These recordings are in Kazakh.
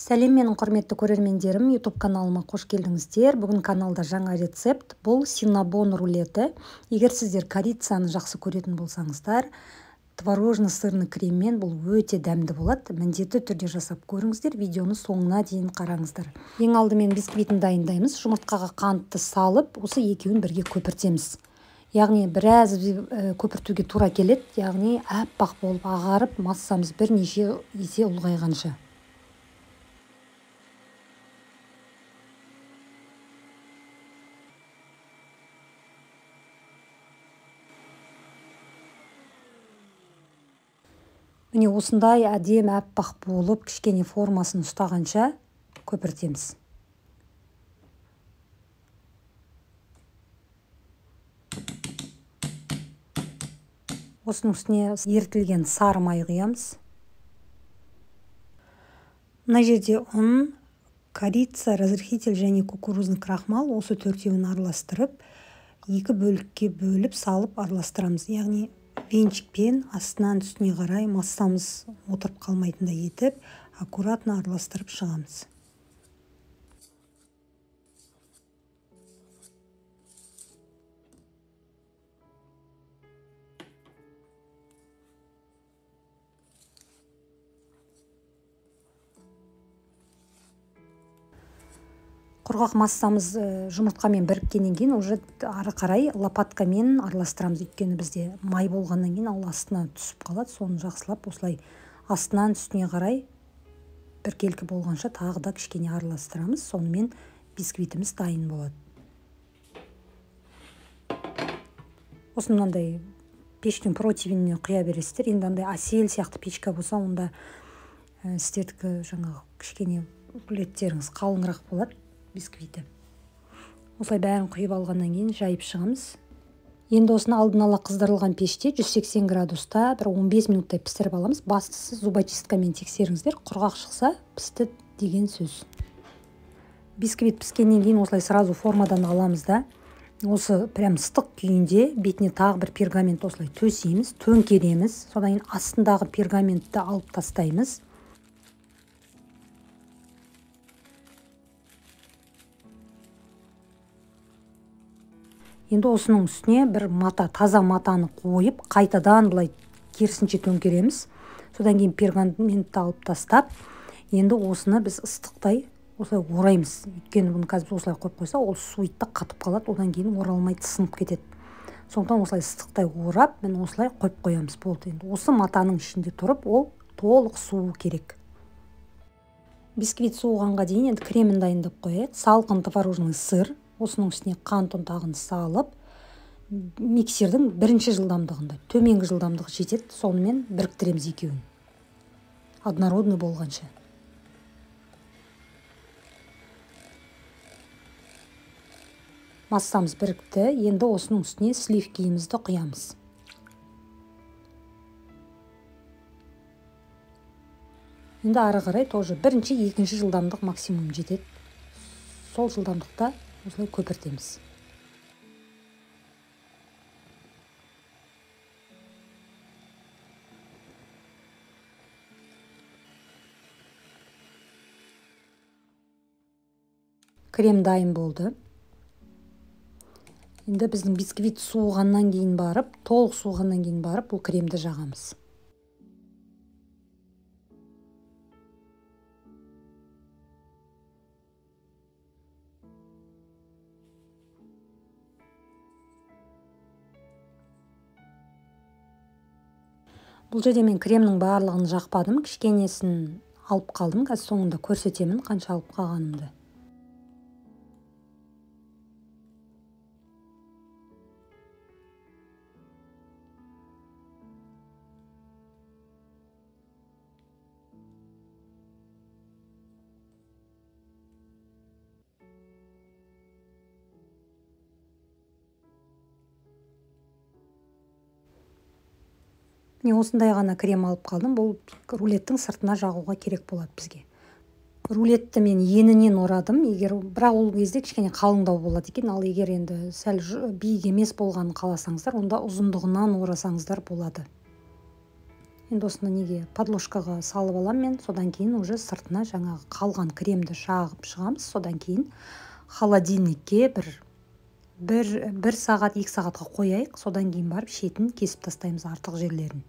Сәлем менің құрметті көрермендерім, YouTube каналыма қош келдіңіздер. Бүгін каналда жаңа рецепт, бұл синнабон рулеті. Егер сіздер корицаны жақсы көретін болсаңыздар, творожно-сырный креммен бұл өте дәмді болады. Міндетті түрде жасап көріңіздер, видеоны соңына дейін қараңыздар. Ең алдымен бисквитін дайындаймыз. Жұмыртқаға қантты салып, осы екеуін бірге көпіртеміз. Яғни біраз көпіртуге тура келеді, яғни аппақ болып ағарып, массамыз бірнеше есе ұлғайғанша. Міне осындай әдемі аппақ болып, кішкене формасын ұстағанша көпіртеміз. Осының үстіне ерітілген сары май құямыз. Мына жерде ұн, корица, разрыхитель және кукурузный крахмал, осы төртеуін араластырып, екі бөлікке бөліп салып араластырамыз. Яғни венчикпен астынан үстіне қарай массамыз отырып қалмайтындай етіп, аккуратно араластырып шығамыз. Құрғақ массамыз жұмыртқамен біріккеннен кейін уже ары қарай лопаткамен араластырамыз. Өйткені бізде май болғаннан кейін ол астына түсіп қалады. Соны жақсылап осылай астынан үстіне қарай біркелкі болғанша тағы да кішкене араластырамыз. Сонымен бисквитіміз дайын болады. Осыны мынандай пештің противеніне құя бересіздер. Енді андай әсел сияқты печка болса, онда сіздердікі жаңағы кішкене рулеттеріңіз қалыңырақ болады. Бисквиті. Осылай бәрін құйып алғаннан кейін жайып шығамыз. Енді осыны алдын ала қыздырылған пеште 180 градуста бір 15 минуттай пісіріп аламыз. Бастысы зубочисткамен тексеріңіздер, құрғақ шықса пісті деген сөз. Бисквит піскеннен кейін осылай сразу формадан аламыз да, осы прям ыстық күйінде бетіне тағы бір пергамент осылай төсейміз, төңкереміз. Содан кейін астындағы пергаментті алып тастаймыз. Енді осының үстіне бір мата, таза матаны қойып, қайтадан былай керісінше төңкереміз. Содан кейін пергаментті алып тастап, енді осыны біз ыстықтай осылай ораймыз. Өйткені бұны қазір осылай қойып қойса, ол суиды да қатып қалады, одан кейін оралмай сынып кетеді. Сондықтан осылай ыстықтай орап, міне осылай қойып қоямыз. Болды. Енді осы матаның ішінде тұрып, ол толық суу керек. Бисквит суығанға дейін енді кремін дайындап қояйық. Салқын творожный сыр. Осының үстіне қант ұнтағын салып, миксердің бірінші жылдамдығында, төменгі жылдамдығы жетеді, сонымен біріктіреміз екеуін. Однородный болғанша. Массамыз бірікті, енді осының үстіне сливкиімізді құямыз. Енді ары қарай тоже бірінші, екінші жылдамдық максимум жетеді. Сол жылдамдықта осылай көпіртеміз. Крем дайын болды. Енді біздің бисквит суығаннан кейін барып, толық суығаннан кейін барып, бұл кремді жағамыз. Бұл жерде мен кремнің барлығын жақпадым, кішкенесін алып қалдым. Қазір соңында көрсетемін қанша алып қалғанымды. Міне осындай ғана крем алып қалдым. Бұл рулеттің сыртына жағуға керек болады бізге. Рулетті мен енінен орадым. Егер бірақ ол кезде кішкене қалыңдау болады екен. Ал егер енді сәл биік емес болғанын қаласаңыздар, онда ұзындығынан орасаңыздар болады. Енді осыны неге подложкаға салып алам мен, содан кейін уже сыртына жаңағы қалған кремді жағып шығамыз. Содан кейін холодильникке бір сағат, 2 сағатқа қояйық. Содан кейін барып шетін кесіп тастаймыз, артық жерлерін.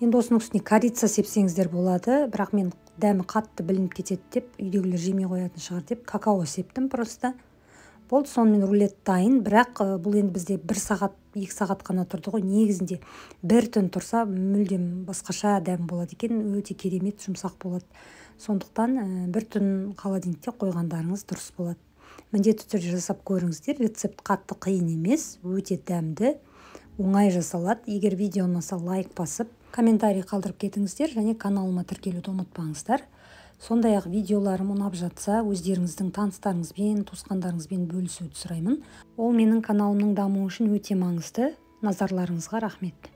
Енді осының үстіне корица сепсеңіздер болады, бірақ мен дәмі қатты білініп кетеді деп, үйдегілер жемей қоятын шығар деп какао септім просто. Болды, сонымен рулет дайын, бірақ бұл енді бізде 1 сағат, 2 сағат қана тұрды ғой. Негізінде бір түн тұрса мүлдем басқаша дәм болады екен, өте керемет жұмсақ болады. Сондықтан бір түн холодильникте қойғандарыңыз дұрыс болады. Міндетті түрде жасап көріңіздер, рецепт қатты қиын емес, өте дәмді, оңай жасалады. Егер видео ұнаса лайк басып, комментарий қалдырып кетіңіздер және каналыма тіркелуді ұмытпаңыздар. Сондай-ақ видеоларым ұнап жатса, өздеріңіздің таныстарыңызбен, туысқандарыңызбен бөлісуді сұраймын. Ол менің каналымның дамуы үшін өте маңызды. Назарларыңызға рахмет.